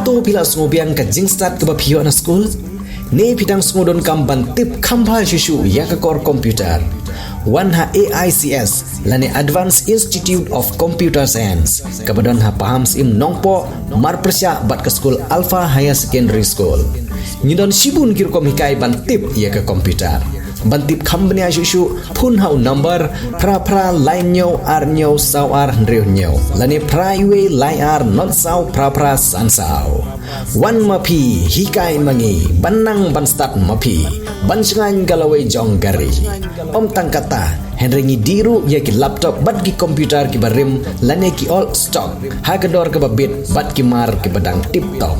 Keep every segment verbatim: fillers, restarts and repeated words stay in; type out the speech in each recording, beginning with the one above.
To phi la sngewbiang ka jingstad kaba phi ïoh na skul? Ne phi dang sngewdonkam ban tip kham bha shuh shuh ïa ka kor computer? Wan ha A I C S lane Advanced Institute of Computer Science, kaba don ha Pahamsyiem Nongpoh, marpyrshah bad ka skul Alpha Higher Secondary School. Ngi don shibun ki rukom hikai ban tip ïa ka computer. Ban tip kham bniah shuh shuh, phone ha u number phra phra lai hynñiew ar hynñiew saw ar hynriew hynñiew lane phra wei lai ar not saw phra phra san saw. Wan ma phi, hikai ma ngi, ban nang ban stad ma phi, ban shngaiñ ka lawei jong ka ri. Ym tang katta, hynrei ngi dih ruh ïa ki laptop bad ki computer kiba rim lane ki old stock ha ka dor kaba bit bad ki mar kiba dang tip top.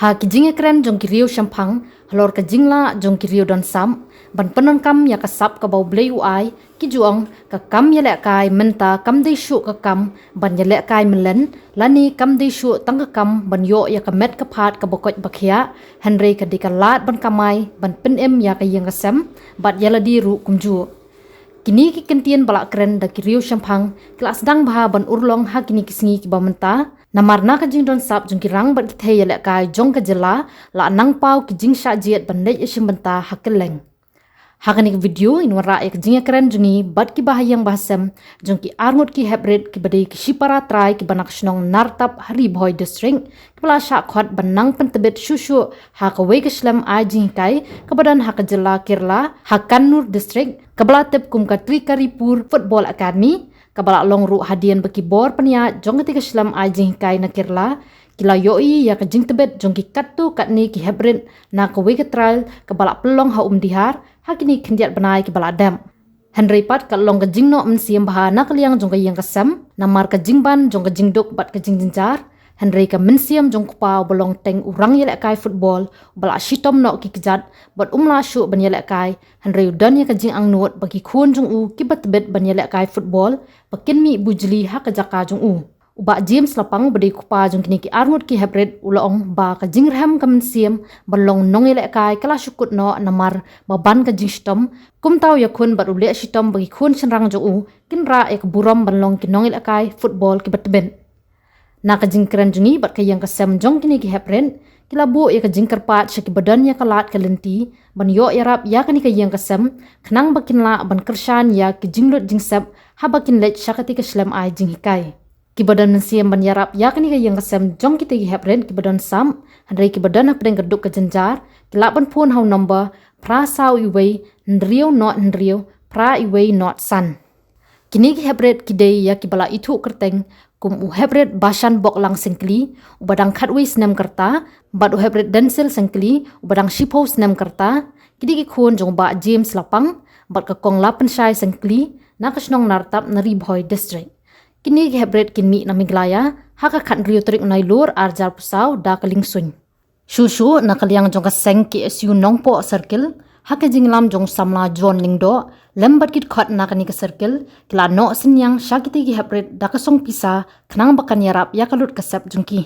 Ha ki jingïakren jong ki riew shemphang halor ka jinglah jong ki riew don sap ban pyndonkam ïa ka sap kaba U Blei u ai, ki ju ong ka kam ïalehkai mynta kam dei shuh ka kam ban ïalehkai myllen, lane kam dei shuh tang ka kam ban ïoh ïa ka met ka phad kaba koit ba khiah, hynrei ka dei ka lad ban kamai ban pynim ïa ka ïing ka sem bad ïa lade ruh kumjuh. Kine ki kyntien ba la kren da ki riew shemphang ki la sdang bha ban urlong ha kine ki sngi kiba mynta, namar na ka jingdon sap jong ki rang bad ki thei ïalehkai jong ka jylla la nang paw ki jingshah jied ban leit ïashim bynta ha kylleng. Ha kane ka video ngin wanrah ïa ka jingïakren jong ngi bad ki bahaïing bahasem jong ki arngut ki heprit kiba dei ki shipara trai kiba na ka shnong Nartap ha Ri Bhoi District, kiba la shah khot ban nang pyntbit shuh shuh ha kawei ka shlem ai jinghikai kaba don ha ka jylla Kerala, ha Kannur District, kaba la tip kum ka Trikaripur Football Academy, kaba la long ruh hadien ba ki bor pynïaid jong katei ka shlem ai jinghikai na Kerala ki la ïohi ïa ka jingtbit jong ki katto katne ki heprit na kawei ka trial kaba la pynlong ha Umdihar ha kine khyndiat bnai kiba la dep. Hynrei pat ka long ka jingnoh mynsiem bha na ka liang jong ka ïing ka sem namar ka jingban jong ka jingduk bad ka jingjynjar, hynrei ka mynsiem jong u kpa uba long teng u rang ïalehkai football uba la shitom noh ki kjat bad um lah shuh ban ïalehkai, hynrei u don ïa ka jingangnud ba ki khun jong u kiba tbit ban ïalehkai football ba kin mih bujli ha ka jaka jong u. U Bah James Lapang uba dei u kpa jong kine ki arngut ki heprit u la ong ba ka jingrhem ka mynsiem ban long nongïalehkai ka la shu kut noh namar ba ban ka jingshitom, kumta u ïakhun bad u leh shitom ba ki khun shynrang jong u kin rah ïa ka burom ban long ki nongïalehkai football kiba tbit. Na ka jingkren jong ngi bad ka ïing ka sem jong kine ki heprit, ki la buh ïa ka jingkyrpad sha kiba don ïa ka lad ka lynti ban ïoh ïarap ïa kane ka ïing ka sem khnang ba kin lah ban kyrshan ïa ki jinglut jingsep haba kin leit sha katei ka shlem ai jinghikai. Kiba don mynsiem ban ïarap ïa kane ka ïing ka sem jong kitei ki heprit kiba don sap, hynrei kiba don hapdeng ka duk ka jynjar, ki lah ban phone ha u number phra saw wei hynriew not hynriew phra wei not san. Kine ki heprit ki dei ïa kiba la ithuh kyrteng kum u heprit Bashan Boklang Syngkli uba dang khatwei snem ka rta, bad u heprit Denzil Syngkli uba dang shiphew snem ka rta, ki dei ki khun jong u Bah James Lapang bad ka Kong Lapynshai Syngkli na ka shnong Nartap na Ri Bhoi District. Kine ki heprit kin mih na Meghalaya ha ka khathynriew tarik u Nailur ar hajar arphew saw da ka liengsuiñ. Shuh shuh na ka liang jong ka seng K S U Nongpoh Circle, ha ka jingïalam jong u samla John Lyngdoh lem bad ki dkhot na kane ka circle, ki la noh synñiang sha kitei ki heprit da ka song pisa khnang ba kan ïarap ïa ka lut ka sep jong ki.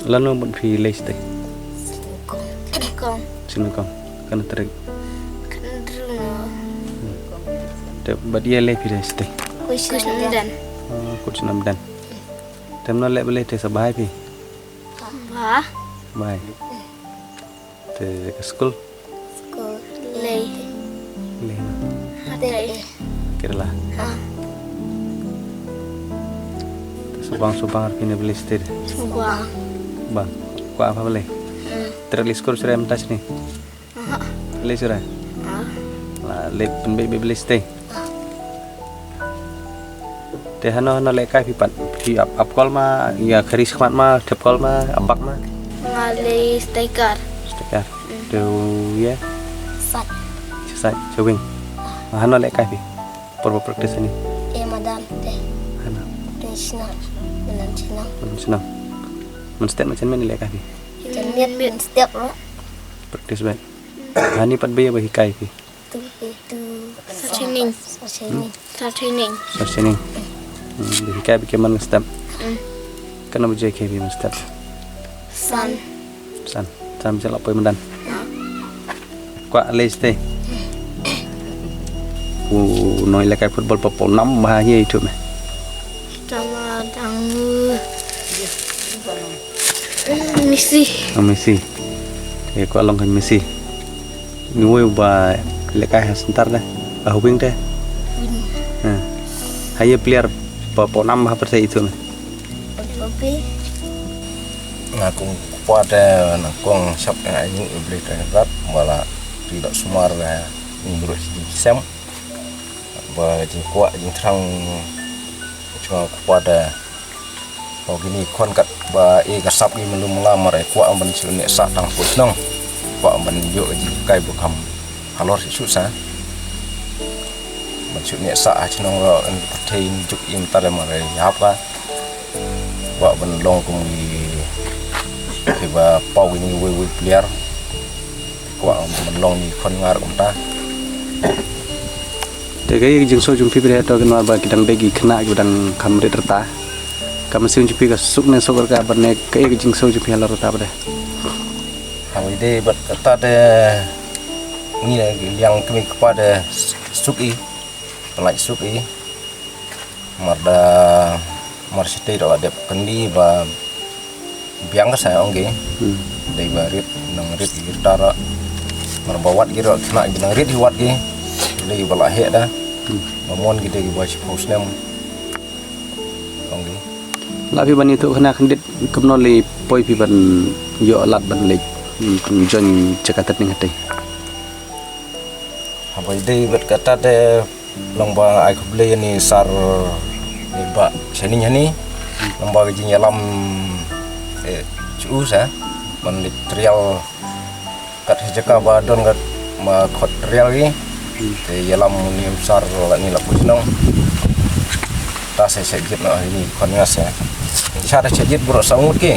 Lano ban phi lei sdei? Kong. Sino kong? Kana tarik? Kana Te bad ïa leh phi te shatei. Kush Namdan. Oh, Kush Namdan. Te mano leh balei te sa bha ïa phi? Bha. Bha. Te ka skul? Skul. Lei. Lei na. Hatei. Kerala. Ah. Te subang subang ar phi ne balei shatei? Subang. Bang. Kwah bha balei? Hmm. Te lei skul shuh re mynta shini? Lei shuh re? Ah. La leh pynbeit beit balei shatei? Ah. Te hano hano lehkai phi pat? Phi ap, ap kol ma, ïa khari shakhmat ma, thep kol ma, ap bak ma? Nga lei striker. Striker. Mm. Te u ïa? Side. Side, sha wing. Hano lehkai phi? Por ba practice ni. E madan te. Hano? Te shnong. Madan shnong. Madan shnong. Mynstep ma chen mynne lehkai phi? Chen mynstep ro. Practice beit. Hani pat ba ïa ba hikai phi? Tu, tu. Sa training. Sa training. Sa training. Sa training. Hmm, ba hikai ba ki man step. Hmm. Kano ba jai ki ba man step? San. San. San jai la poi madan. Kwah leh shatei. U nongïalehkai football ba paw nam ba ha ïa itu me. Tama dang Messi. Ah, Messi. Te kwah long ka Messi. Ni wei ba lehkai ha center de. Ah, wing de. Wing. Ha. Ha ïa player ba paw nam ha pyrthei itu me. Nga kong kwah de, nga kong sap, eh, ini beli de rat, bala tidak sumar, eh, ini terus sem. Ba jingkwah jingthrang jong nga kwah de. Ba kine khon kat ba e ka sap i melu mela mar e kwah ban shu ne sa tang put nong. Kwah ban ïoh jingkai ba kham halor shu sa. Ban shu ne sa ha chnong ro en pyrthei juk im tare mar e hap ka. Kwah ban long kum i, i ba paw ini wei wei player. Kwah ban long ni khon ngar kumta. Te kaei ka jingsngew jong phi ba dei to ki nor ba ki dang dei ki khynnah ki ba dang kham rit rta. Ka mynsiem jong phi ka suk ne suk rka ba ne kaei ka jingsngew jong phi halor rta ba dei. Haba dei bad kata de ngi ne ki liang kmie kpa de suk i. Lai suk i. Mar da, mar shatei da dep kandi ba biang ka sa ong ki. Hmm. Dei ba rit, nang rit ki rta ra. Mar ba wat ki ra, khynnah ki nang rit ki wat ki. Dei ba la heh da. Hmm. Ba mon ki dei ki ba shiphew snem. Ong ki. La phi ban ïathuh khynnah khyndiat kumno lei poi phi ban ïoh lad ban leit, hmm, ban join jaka tad ning hatei. Haba ïadei bad kata te long ba ai khublei ïa ni sar, eh, ba shane shane long ba ka jingïalam, eh, chu sa ban leit trial kat ha jaka ba don kat ma khot trial ki. Te ïalam ni sar la ni la pus nong. Ta sa sa jit na ni khon nga sa. Sa sa jit bro sa ngut ki.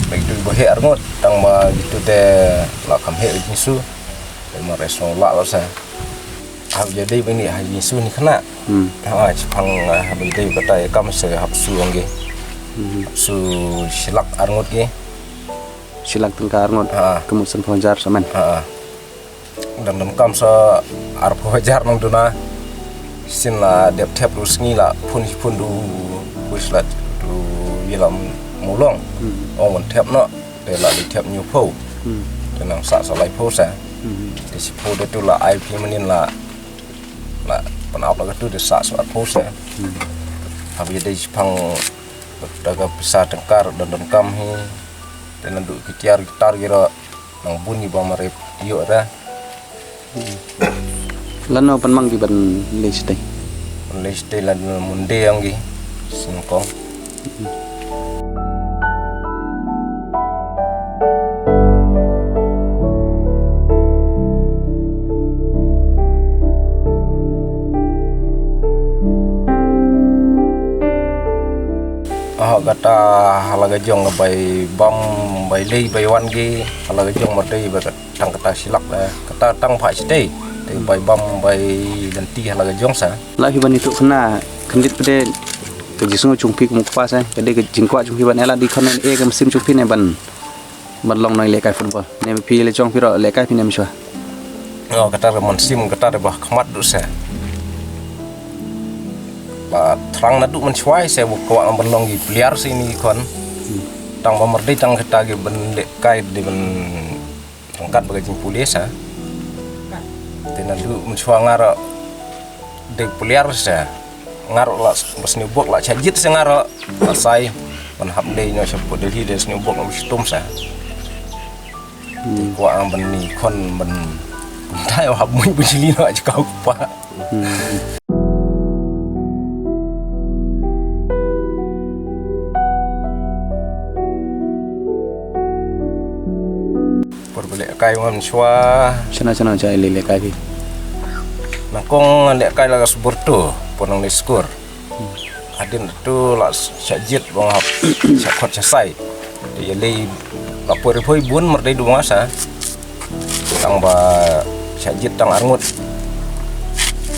Bagi tu ba he ar ngut tang ba gitu te la kham he jingsu. Te mar es nong la la sa. Haba ïadei ba ni ha jingsu ni khynnah. Hmm. Ha, shipang, ah, haba ïadei ba ta ïa kam sa hap su ong ki. Hmm. Hap su shi lak ar ngut ki. Shi lak tyngka ar ngut. Ha. Ka mut sanphew hajar sa man. Ha. Dang donkam sa arphew hajar nang duna. Shisien la dep thep du sngi la phone phone du, pus la du ïalam mulong. Hmm. Ong wan thep noh. Te la dei thep hynñiewphew. Hmm. Te nang sah sa laiphew sa. Hmm. Te shiphew de tu la ai phi mynnin la, la pan ap la ka tu de sah sa arphew sa. Hmm. Haba ïadei shipang da ka pisa tyngka ruh don donkam hi. Te naduh ki tiar ki tar ki ruh nang bun ki ba marep ïoh da. Lano pynmang ki ban leit shatei? Ban leit shatei la Monday ong ki. Sngkong. Ah, kata hala ka jong ka bai bam, bai lei, bai wan ki, hala ka jong mar dei ba ka tang kata shilak, eh, kata tang pha shatei. Te bai bam bai lynti hala ka jong sa. La hi ban ïathuh khynnah khyndiat pat de ka jingsngew jong phi kum u kpa sa, ka dei ka jingkwah jong phi ban ïa la dei khon e ka mynsiem jong phi ne ban, ban long nongïalehkai football. Ne phi la jong phi ruh lehkai phi ne mynshuwa. Oh, kata ka mynsiem kata de ba khmat du sa. Ba thrang naduh mynshuwa se ba kwah ban long ki player sini khon. Tang ba mardei tang kita ki ban lehkai dei ban ryngkat bad ka jingpule sa. Te naduh mynshuwa nga ruh dei player sa. Nga ruh la ba sniewbok la shah jied sa nga ruh la sai ban hap leit noh sha pud Delhi dei sniewbok la ba shitom sa. Te kwah ban ni khon ban kumta ïa hap mui bujli noh jaka u kpa. Por ba lehkai mynshuwa. Shana shana cha ile lehkai phi. Nangkong lehkai la ka sborto por nang le skur. Hadien tu la shah jied ba nga hap shah khot shah sai. Te ïa lei la poi ri poi bun mardei du ba nga sa. Tang ba shah jied tang arngut.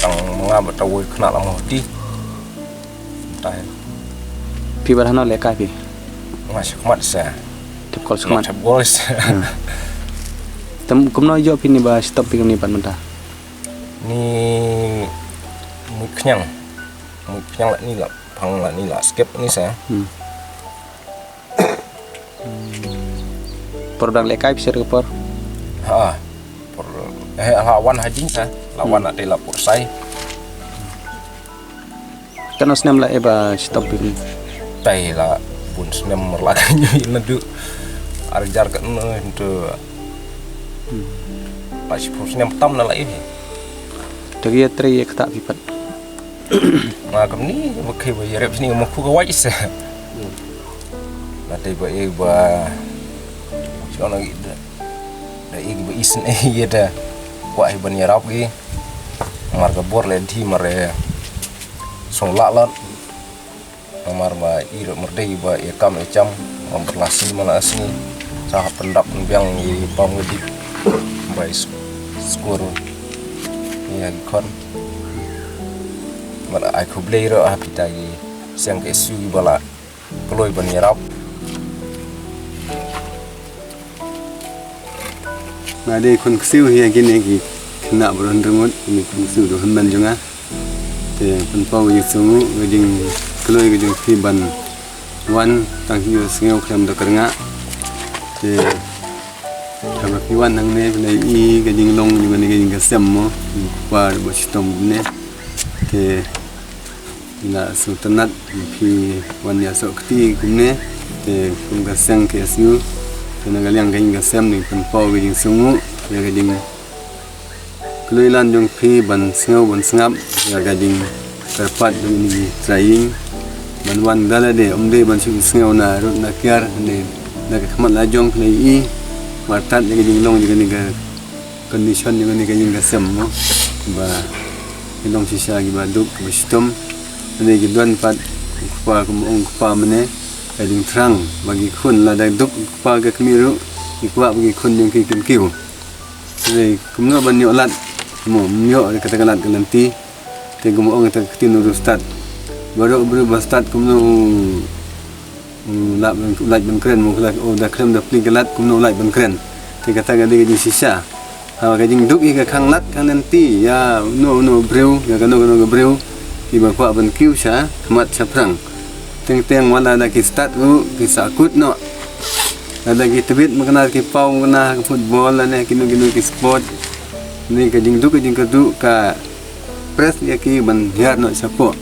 Tang ma nga ba ta woi khynnah la mawti. Tang Phi ba hano lehkai phi? Nga shakmat sa. Tip kol shakmat. Tip kol sa. Tem kumno ïoh phi ni ba stop phi kumni pat mynta? Ni mut khñiang. Mut khñiang la ni la phang la ni la skep ni sa. Hmm. Por dang lehkai phi sir ke por? Ha. Por eh la wan ha jing sa. La wan ate la por sai. Kano snem la eba stop phi? Tai la bun snem la ka nyu naduh arjar ka no into. La shi phew snem tam na la ïa. Te ïa trei ïa kata phi pat. Nga kam ni ba khei ba ïa rep sini ma khu ka wai sa. La te ba ïa ba. Shona ïa da. Da ïa ba isne ïa da. Kwah ïa ban ïarap ïa. Mar ka bor le dhi mar ïa. Song la lat. Namar ba i ruh mardei ba i kam i cham, ba mrlasi malasi, sa hap pyndap pynbiang i pam ngedi. Ba i skur i ha ki khon. Ba la ai khublei ruh ha phi ta ki siang ki siu ba la kloi ban ïarap. Nga dei khun ksiw hi ïa kine ki khynnah baroh hynriew ngut, kine khun ksiw dei hynmen jong nga. Te pynpaw ka jingsngew, ka jingkloi ka jong phi ban wan tang ki sngew khlem da kyrngah. Te haba phi wan hangne phi la i ka jinglong jong kane ka jingkasem mo, kpa ba shitom kumne. Te Nga sngewtynnat phi wan ïasoh kti kumne, te kum ka seng K S U, te na ka liang ka jingkasem, ngi pynpaw ka jingsngew ïa ka jingkylli lan jong phi ban sngew ban sngap ïa ka jingkyrpad jong ngi trying ban wan da lade, ym dei ban shu sngew na rud na kiar, ne na ka khmat la jong phi la i, martat ïa ka jinglong jong kane ka condition jong kane ka jingkasem mo, ba ki long shisha kiba duk kiba shitom. Mynne ki don pat u kpa, kum ong kpa mynne, ka jingthrang ba ki khun, lada duk u kpa ka kmie ruh, ki kwah ba ki khun jong ki kin kiew. Mynne kumno ban ïoh lad mo, ym ïoh kata ka lad ka lynti. Te kum ong kata ka ktien u riewstad, baroh u briew ba stad kumno u lait ban, u lait ban kren, mo, u lait, u da khlem da plie ka lad kumno u lait ban kren. Te kata ka dei ka jingshisha. Haba ka jingduk ïa ka khang lad khang lynti ïa uno uno u briew, ïa kano kano ka briew, kiba kwah ban kiew sha khmat shaphrang. Teng teng wat la da ki stad ruh ki sahkut noh. Lada ki tbit makna, ki paw makna ha ka football lane kino kino ki sport, ne ka jingduk ka jingkyrduh ka press ïa ki ban hiar noh shapoh.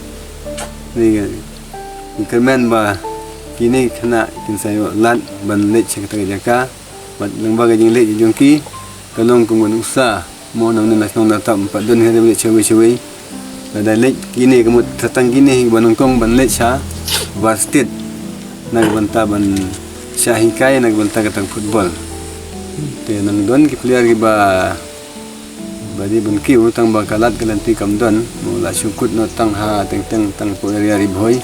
Ne ka Ngi kyrmen ba kine ki khynnah kin sa ïoh lad ban leit sha kata ka jaka. Bad lyngba ka jingleit jong ki ka long kum ka nuksa mo, nangne na shnong Nongtap ym pat don hi ruh leit shawei shawei. Lada leit kine ka mut tang kine hi ba nyngkong ban leit sha bar state na ka bynta ban shah hikai na ka bynta kata ka football. Te nang don ki player kiba Ba dei ban kiew tang ba ka lad ka lynti kam don, mo, la shu kut noh tang ha teng teng tang poh area Ri Bhoi.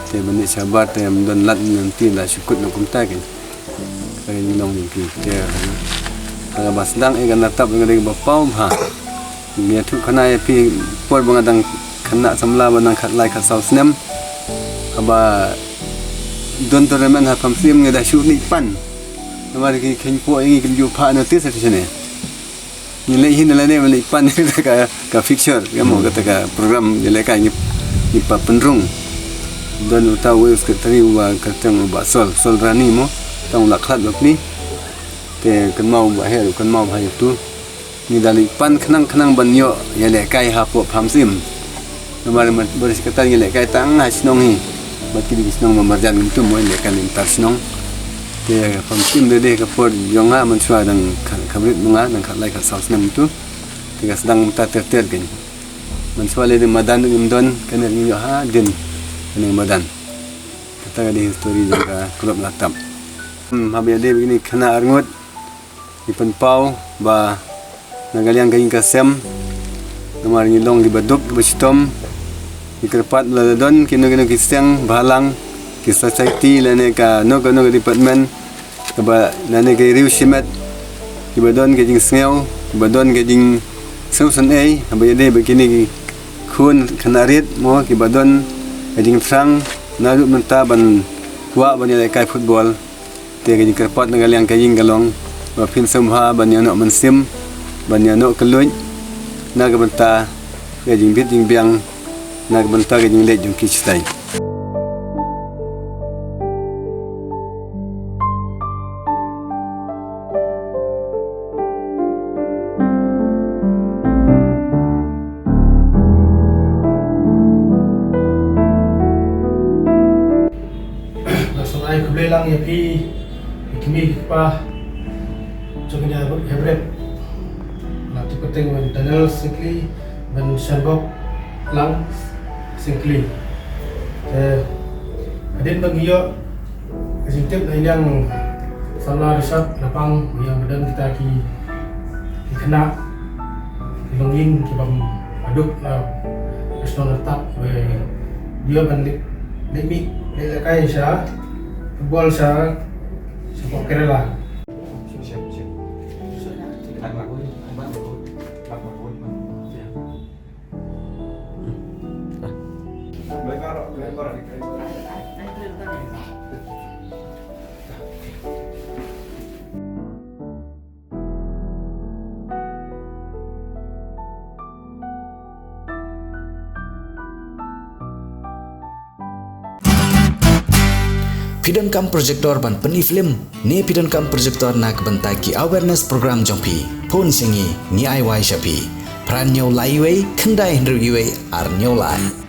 Te ban leit shabar te ym don lad lynti, la shu kut noh kumta ki. Ka jinglong jong ki te ha kaba sdang ïa ka natap ïa ka dei kaba paw bha. Ngi ïathuh khana ïa phi por ba nga dang khynnah samla ba dang khatlai khatsaw snem. Haba don tournament ha Pamsiem ngi da shu leit pan. Namar ki kheiñ poh ïa ngi kim ju phah notice ha ki shane. Ngi leit hi na lane ban leit pan kata ka, ka fixture, ka mo, kata ka program, ïalehkai ngi, Ki pa pynrung. Don uta u secretary uba kyrteng u Bah Sol, Sol Rani mo. Tang u la khlad bapli. Te kynmaw Bah Her, kynmaw Bah Her tu. Ngi da leit pan khnang khnang ban ïoh ïalehkai hapoh Phamsim. Namar ba shi katta ngi lehkai tang ha shnong hi. Bad kine ki shnong ba marjan ngim tu mo ïalehkai lem tar shnong. Te Phamsim de de ka por jong nga mynshuwa dang kha-, khamrit mo nga dang khatlai khatsaw snem tu. Te ka sdang mynta ter ter kein. Mynshuwa lei de madan ngim don kane ngi ïoh hadien kane madan. Kata ka dei history jong ka club Latap. Hmm, haba ïadei bad kine khynnah arngut. Ngi pynpaw ba na ka liang ka ïing ka sem namar ngi long kiba duk kiba shitom. Ngi kyrpad lada don kino kino ki seng bhalang ki society lane kano kano ka department kaba lane ka riew shimet kiba don ka jingsngew kiba don ka jingsngewsynei haba ïadei bad kine ki khun khynnah rit mo kiba don ka jingthrang naduh mynta ban kwah ban ïalehkai football. Te ka jingkyrpad na ka liang ka ïing ka long ba phin sngewbha ban ïanoh mynsiem ban ïanoh kylluid na ka bynta ka jingbit jingbiang na ka bynta ka jingleit jong ki shatai. Nga sngewbha khublei lang ïa phi, ïa ki kmie ki kpa jong kane ka group Hebret. Nga tip kyrteng ban Daniel Syngkli, ban Shanbok Lang Syngkli. Te hadien ba ngi ïoh ka jingtip na i liang samla Rishab Lapang, ba ïa ba don kita ki, ki khynnah ki longïing ki bym aduk la ka shnong Latap ba ïa ban leit, leit mih, leit lehkai sha football sha, sha Kerala. Phi donkam projector ban pyni film ne phi donkam projector na ka bynta ki awareness program jong phi? Phone sha ngi, ngi ai wai sha phi. Phra hynñiew lai wei, khyndai hynriew wei, ar hynñiew lai.